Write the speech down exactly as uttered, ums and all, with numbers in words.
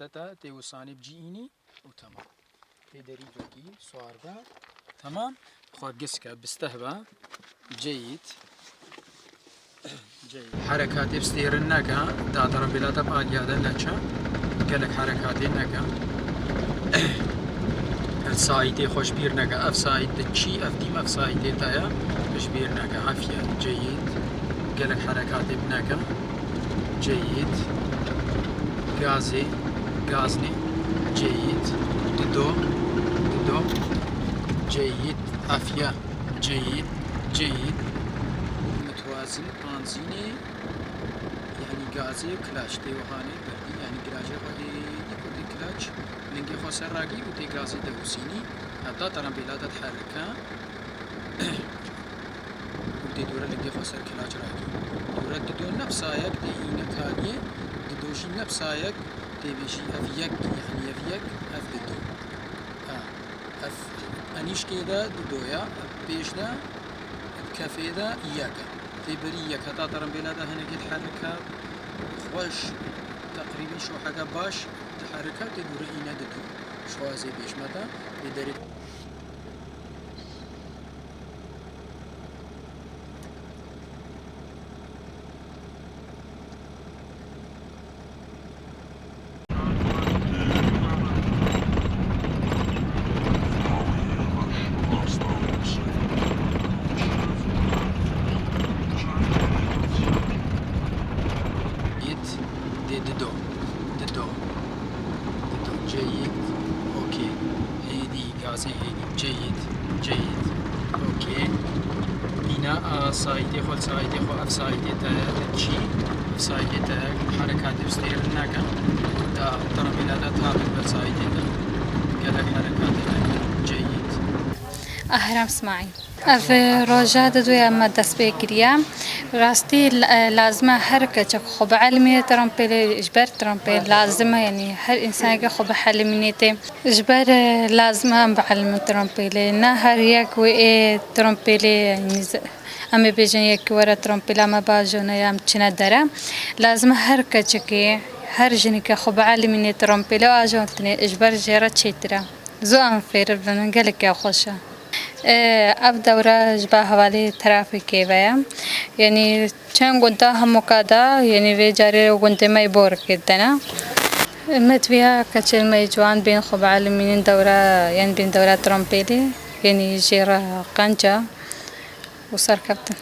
Te tê wisanî bi cî înî û temam. Tê derî vekî, swar be. Temam. Xwe giske, bisteh be. Ceyît. Ceyît. Herekatê bi stêrin neke, da tirembêla te bi aliya de neçe. Gelek herekatê neke. Ev saîtê xwe ji bîr neke. Ev saît diçî, ev dîm ev saîtê te ye. Ji bîr neke. Efiye. Ceyît. Gelek herekatê bi neke. Ceyît. Gazê. Gaznê. Ceyît. Dido. Dido. Ceyît. Efiye. Ceyît. Ceyît. Mitwazin, panzînê, yanî gazê û kilaç tê wihanê berdî, yanî girajê xwe êdî ku tê kilaç lingê xwe ser ragî û tê gazê de husînî, heta tirembêla te diherike û tê dûre lingê xwe ser kilaç ragî. Dûre dido ne bi sayek tê îne kaliyê, dido jî ne bi sayek tê bêjî ev yek, yanî ev yek, ev dido. Ha, ev enîşkê de dido ye, ev pêş de, ev kefê de yek e. Tê berî yek heta tirembêla de hinekê diherike, xweş, teqrîben şoheke baş diherike, tê dûre îne dido. Ji xwe ez ê bêjme te, tê derê. Yit, dê dido, dido, dido, ceyît, okê, hêdî, gazê hêdî, ceyît, ceyît, okê. Îna a saîtê xwe, saîtê xwe, ev saîtê te çî, ev saîtê te herekatê stêrin neke, da tirembêla de tabit be saîtê te. Gelek herekatê neke, ceyît. Ahram Smaîl. Ev roja didoya me dest pê kiriye. Rastî, e, lazim e her keçek xwe bielimîne tirembêlê, ji ber tirembêl lazim e, yanî her însanekî xwe bielimîne tê. Ji ber, e, lazim e em bielimin tirembêlê. Ne her yek wê ê tirembêlê, yanî z-, em ê bêjin yekî were tirembêla me biajone ya em çine dere. Lazim e her keçekê, her jinekê xwe bielimîne tirembêlê û ajontinê, ji ber jê re çêtir e. Zû em fêr bibin, gelekî xweş e. Ê, ev dewre ji ba hevalê trafîkê ve ye. Yanî çend gunda Hemûka de, yanî vê carê gundê me yê Borikê de ne. Me diviya keçên me yê ciwan bên xwe bielimînin dewra, yanî bên dewra tirembêlê, yanî jê re qenc e û serkeftin.